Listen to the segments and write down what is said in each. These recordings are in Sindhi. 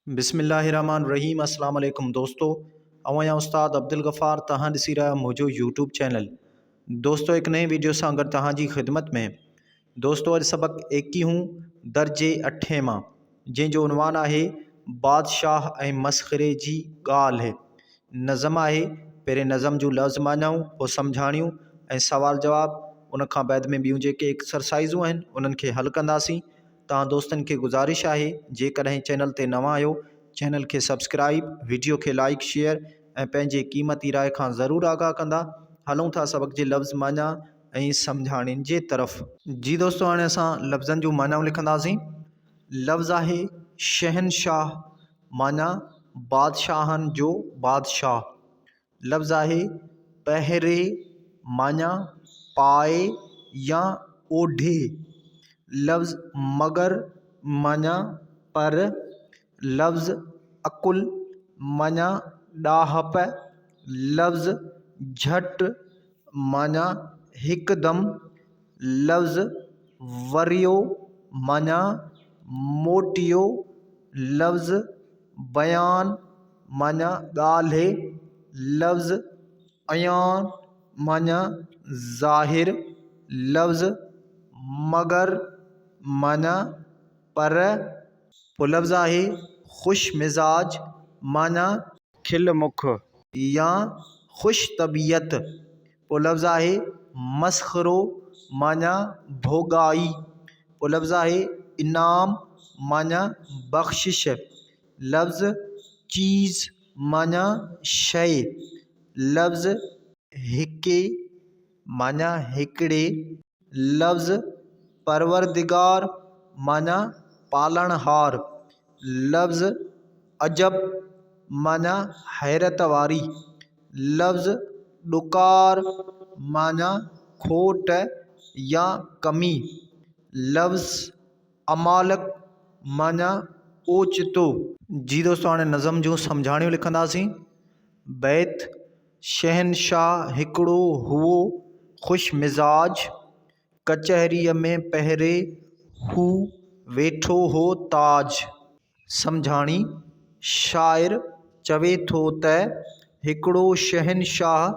بسم الله الرحمن الرحيم اسلام عليڪم دوستو آئون آهيان استاد عبدالغفار توهان ڏسي رهيا آهيو منهنجو يوٽيوب چينل دوستو هڪ نئين ويڊيو سان گڏ توهان جي خدمت ۾ دوستو اڄ سبق ايڪيهون درجي اٺين مان جنهن جو عنوان آهي بادشاهه ۽ مسخري جي ڳالهه نظم آهي پهرين نظم جون لفظ معنائون پوء سمجهاڻيون ۽ سوال جواب ان کان بعد ۾ ٻيون جيڪي ايڪسرسائزون آهن انهن کي حل ڪنداسين توهان دوستن کي گذارش آهي جيڪڏهن چينل تي نوان آهيو چينل کي سبسڪرائيب وڊيو کي لائيڪ شيئر ۽ پنهنجي قيمتي راء کان ضرور آگاهه ڪندا هلون ٿا سبق جي لفظ معنيٰ ۽ سمجهاڻين جي طرف. جي دوستو هاڻي اسان لفظن جون معنائون لکنداسين لفظ آهي شهنشاهه معنيٰ بادشاهن جو بادشاهه لفظ آهي پهري معنيٰ پائي يا اوڍي. لفظ مگر معنيٰ پر. لفظ عقل معنيٰ ڏاهپ. لفظ جهٽ معنيٰ هڪدم. لفظ وريو معنيٰ موٽيو. لفظ بيان معنيٰ ڳالهه، لفظ عيان معنيٰ ظاهر، لفظ مگر معنيٰ پر. پوء لفظ آهي خوش مزاج معنيٰ کل مک يا خوش طبيعت. پوء لفظ آهي مسخرو معنيٰ ڀوڳائي. پوء لفظ آهي انعام معنيٰ بخشش. لفظ چيز معنيٰ شيء، لفظ هڪي معنيٰ هڪڙي، لفظ پروردگار معنيٰ پالڻهار، لفظ عجب معنيٰ حيرت واري، لفظ ڏڪار معنيٰ کوٽ يا ڪمي، لفظ امالڪ معنيٰ اوچتو. جي دوستو هاڻي نظم جون سمجهاڻيون لکنداسين. بيت، شهنشاهه هڪڙو هئو خوش مزاج، ڪچهريء ۾ پهري هو ويٺو هو تاج. سمجهاڻي، شاعر چوي ٿو ته هڪڙو شهنشاهه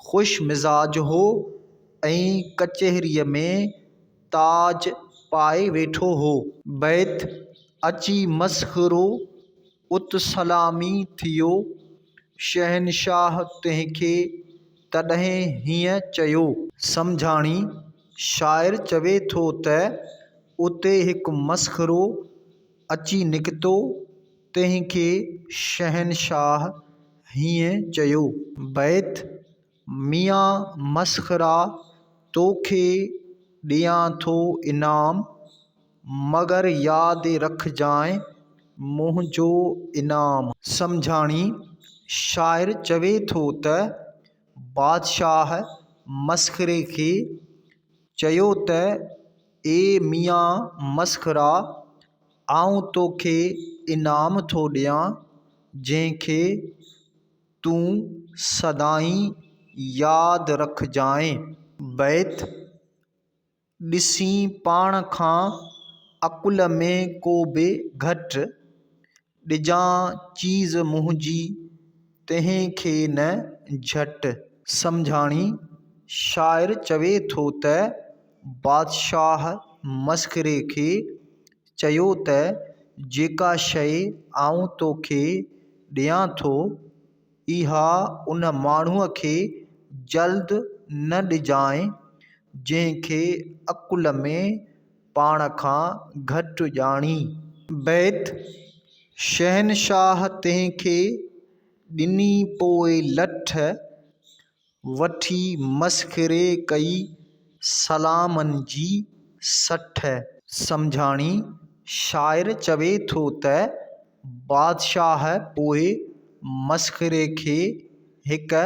خوش مزاج هو ۽ ڪچهريء ۾ تاج پائي ويٺو هو. بيت، اچي مسخرو ات سلامي ٿيو، شهنشاهه تنهن کي تڏهن هيئن چيو. سمجهاڻي، شاعر چوي ٿو ته اتي هڪ مسخرو اچي نڪتو، تنهن کي شهنشاهه هيئن چيو. بيت، ميان مسخرا توکي ڏيان ٿو انعام، مگر ياد رکجانء منهنجو انعام. سمجهاڻي، شاعر چوي ٿو ته بادشاهه مسخري کي چيو ته اي ميان مسخرا آئون توکي انعام ٿو ڏيان، جنهن کي تون سدائين ياد رکجانء. بيت، ڏسين پاڻ کان عقل ۾ ڪو به گهٽ، ڏجان چيز منهنجي تنهن کي نه جهٽ. سمجهاڻي، شاعر چوي ٿو ته بادشاهه مسخري کي چيو ته جيڪا شيء آئون توکي ڏيان ٿو، اها ان ماڻهوء کي جلد نه ڏجانء، جنهن کي عقل ۾ پاڻ کان گهٽ ڄاڻين. بيت، شهنشاهه تنهن کي ڏني پوء لٺ، وٺي مسخري ڪئي سلامن جي 60. سمجهاڻي، شاعر چوي ٿو ته بادشاهه پوء مسخري کي هڪ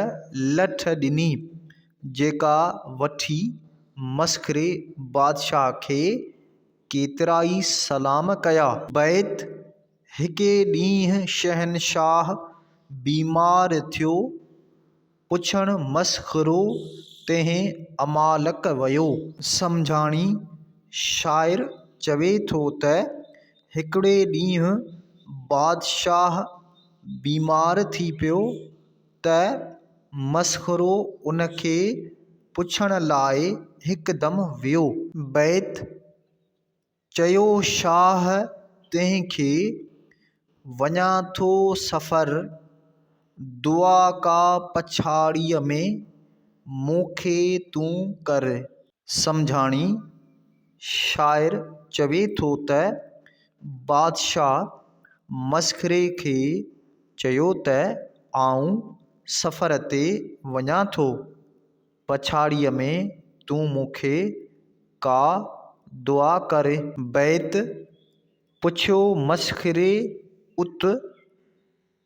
لٺ ڏني، جيڪا وٺي مسخري بادشاهه کي ڪيترائي سلام ڪيا. بيت، هڪي ڏينهن شهنشاهه بيمار ٿيو، پڇڻ مسخرو تنهن امالڪ ويو. سمجهاڻي، شاعر چوي ٿو ته هڪڙي ڏينهن بادشاهه بيمار ٿي پيو ته مسخرو ان کي پڇڻ لاء هڪدم ويو. بيت، چيو شاهه تنهن کي، وڃان ٿو سفر، دعا ڪا پڇاڙيء ۾ مون کي تون ڪر. سمجهاڻي، شاعر چوي ٿو ته بادشاهه مسخري کي چيو ته آئون سفر تي وڃان ٿو، پڇاڙيء ۾ تون مون کي ڪا دعا ڪر. بيت، پڇيو مسخري ات،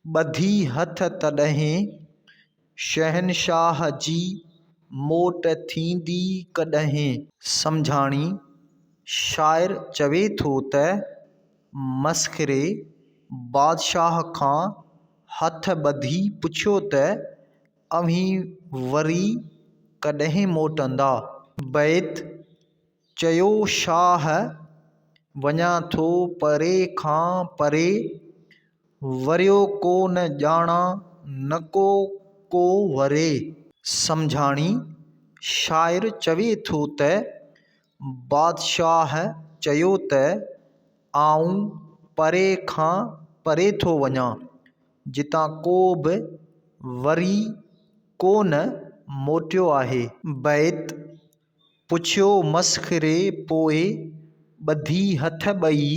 ٻڌي هٿ تڏهن، شهنشاهه جي موٽ ٿيندي ڪڏهن؟ سمجهاڻي، شاعر چوي ٿو ته مسخري بادشاهه کان هٿ ٻڌي پڇيو ته اوهين وري ڪڏهن موٽندا؟ بيت، چيو شاهه، وڃان ٿو پري کان پري، وريو ڪو نه ڄاڻان نڪو ڪو وري. سمجهاڻي، شاعر چوي ٿو ته بادشاهه چيو ته آئون پري کان پري ٿو وڃان، جتان ڪو به وري ڪو نه موٽيو آهي. بيت، پڇيو مسخري پوء ٻڌي هٿ ٻئي،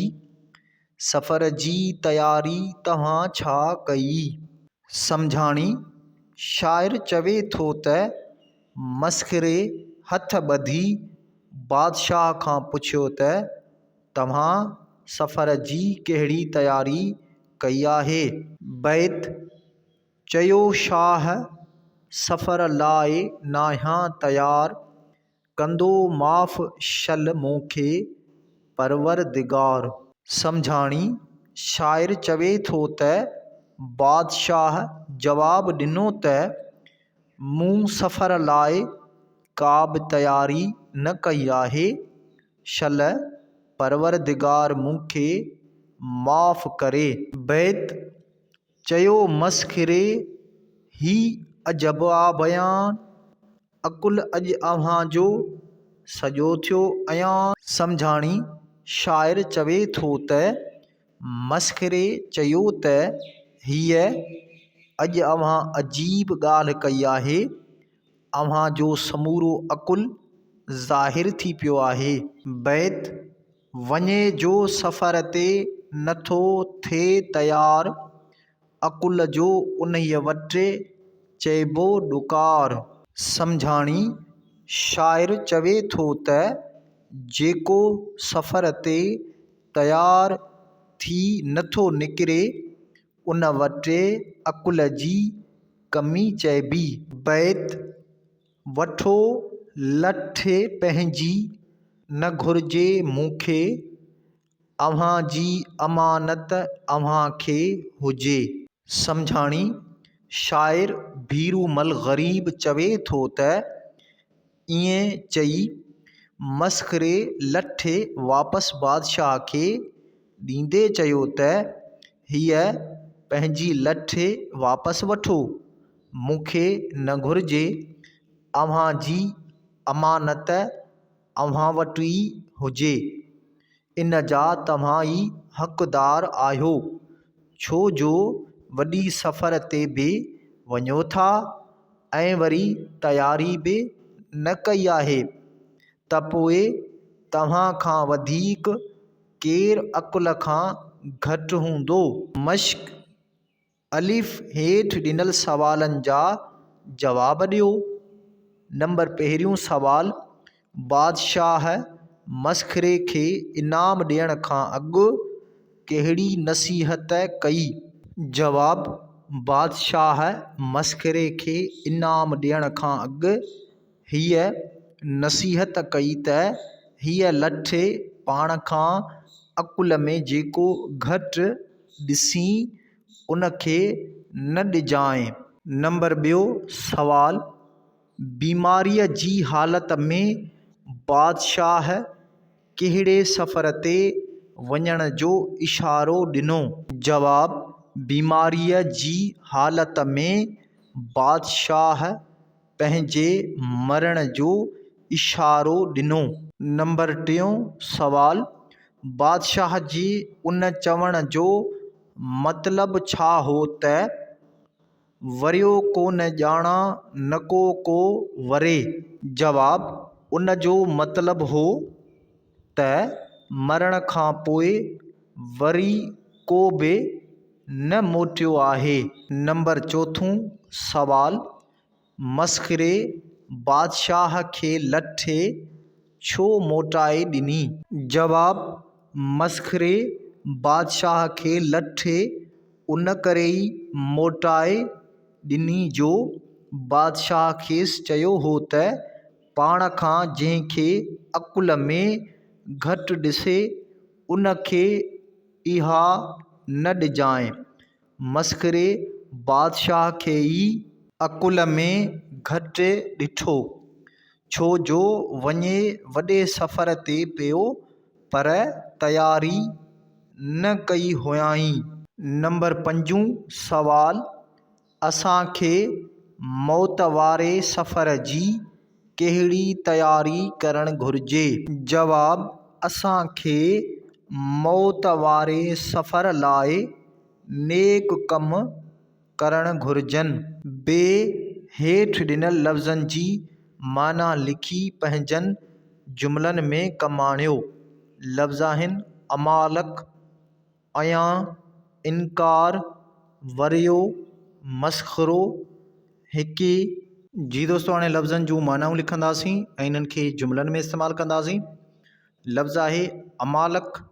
سفر جي تياري توهان ڇا ڪئي؟ سمجهاڻي، شاعر چوي ٿو ته مسخري هٿ ٻڌي بادشاهه کان پڇيو ته توهان سفر جي ڪهڙي تياري ڪئي آهي؟ بيت، چيو شاهه، سفر لاء ناهيان تيار، ڪندو معاف شل مون کي پروردگار. سمجهاڻي، شاعر چوي ٿو ته بادشاهه جواب ڏنو ته مون سفر لاء ڪا به تياري نه ڪئي آهي، شل پروردگار مون کي معاف ڪري. بيت، چيو مسخري، هي عجب آ بيان، عقل اڄ اوهان جو سڄو ٿيو عيان. سمجهاڻي، شاعر چوي ٿو ته مسخري چيو ته هيء اڄ اوهان عجيب ڳالهه ڪئي آهي، اوهان جو سمورو عقل ظاهر ٿي پيو آهي. بيت، وڃي جو سفر تي نٿو ٿئي تيار، عقل جو انهيء وٽ چئبو ڏڪار. سمجهاڻي، شاعر چوي ٿو ته جيڪو سفر تي تيار ٿي نٿو نڪري، ان وٽ عقل جي ڪمي چئبي. بيت، وٺو لٺ پنهنجي، نه گهرجي مون کي، اوهان جي امانت اوهان کي هجي. سمجهاڻي، شاعر ڀيرومل غريب چوي ٿو ته، ائين چئي، مسخري لٺ واپس بادشاهه کي ڏيندي چيو ته، هيء پنهنجي لٺ واپس وٺو، مون کي نه گهرجي، اوهان جي امانت اوهان وٽ ئي هجي، ان جا توهان ئي حقدار آهيو، ڇو جو وڏي سفر تي به وڃو ٿا ۽ وري تياري به نه ڪئي آهي ته پوء توهان کان وڌيڪ ڪير عقل کان گهٽ هوندو. مشق، الف هيٺ ڏنل سوالن جا جواب ڏيو. نمبر پهريون سوال، بادشاهه مسخري کي انعام ڏيڻ کان اڳ ڪهڙي نصيحت ڪئي؟ جواب، بادشاهه مسخري کي انعام ڏيڻ کان اڳ هيء نصيحت ڪئي ته هيء لٺ پاڻ کان عقل ۾ جيڪو گهٽ ڏسين ان کي نه ڏجانء. نمبر ٻيو سوال، بيماريء جي حالت ۾ بادشاهه ڪهڙي سفر تي وڃڻ جو اشارو ڏنو؟ جواب، بيماريء جي حالت ۾ بادشاهه پنهنجي مرڻ جو اشارو ڏنو. نمبر ٽيون سوال، بادشاهه جي ان چوڻ جو مطلب ڇا هو ته، وريو ڪونه ڄاڻان نڪو ڪو وري؟ جواب، ان جو مطلب هو ته مرڻ کان پوء وري ڪو به نه موٽيو آهي. نمبر چوٿون سوال، مسخري بادشاهه کي لٺ ڇو موٽائي ڏني؟ جواب، مسخري بادشاهه کي لٺ ان ڪري ئي موٽائي ڏني جو بادشاهه کيس چيو هو ته پاڻ کان جنهن کي عقل ۾ گهٽ ڏسي ان کي اها نه ڏجانء. مسخري بادشاهه کي ئي عقل ۾ گهٽ ڏٺو، ڇو جو وڃي وڏي سفر تي پيو، پر تياري نه ڪئي هئائين. نمبر پنجون سوال، اسان کي موت واري سفر جي ڪهڙي تياري ڪرڻ گهرجي؟ جواب، اسان کي موت واري سفر لاء نيڪ ڪم ڪرڻ گهرجن. بي هيٺ ڏنل لفظن جي معنيٰ لکي پنهنجن جملن ۾ ڪم آڻيو. لفظ آهن، امالڪ، عيان، انڪار، وريو، مسخرو، هڪي. جي دوستو هاڻي لفظن جون معنائون لکنداسين ۽ انهن کي جملن ۾ استعمال ڪنداسين. لفظ آهي امالڪ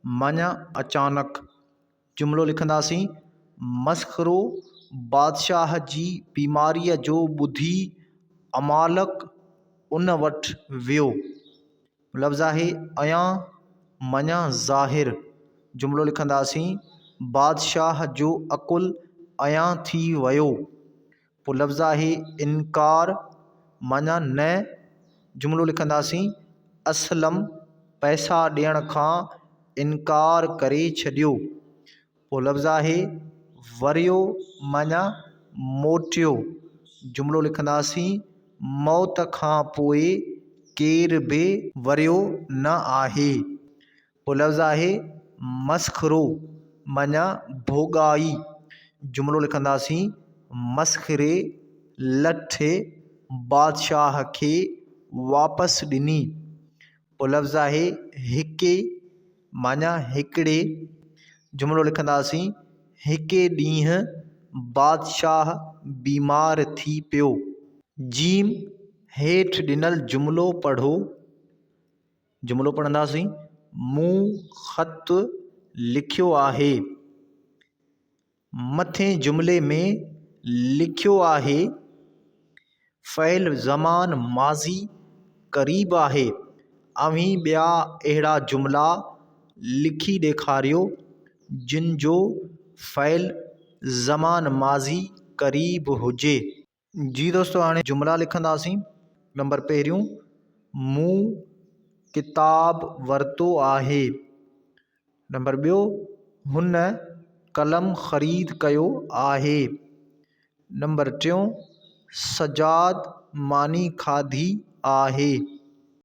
معنيٰ اچانڪ. جملو لکنداسين، مسخرو بادشاهه جي بيماريء جو ٻڌي امالڪ ان وٽ ويو. لفظ آهي عيان معنيٰ ظاهر. جملو لکنداسين، بادشاهه جو عقل عيان ٿي ويو. پوء لفظ آهي انڪار معنيٰ نه. جملو لکنداسين، اسلم پئسا ڏيڻ کان انڪار ڪري ڇڏيو. پوء لفظ آهي وريو معنيٰ موٽيو. جملو لکنداسين، موت کان پوء ڪير به وريو نه آهي. پوء لفظ آهي مسخرو معنيٰ ڀوڳائي. جملو لکنداسين، مسخري لٺ بادشاهه کي واپس ڏني. پوء لفظ آهي هڪي معنيٰ هڪڙي، جملو لکنداسين، هڪي ڏينهن بادشاهه بيمار ٿي پيو. جيم، هيٺ ڏنل جملو پڙهو. جملو پڙهنداسين، مون خط لکيو آهي. مٿين جملي ۾ لکيو آهي فعل زمان ماضي قريب آهي. اوهين ٻيا اهڙا جملا لکي ڏيکاريو جن جو فعل زمان ماضي قريب هجي. جي دوستو هاڻي جملا لکنداسين. نمبر پهريون، مون ڪتاب ورتو آهي. نمبر ٻيو، هن قلم خريد ڪيو آهي. نمبر ٽيون، سجاد ماني کاڌي آهي.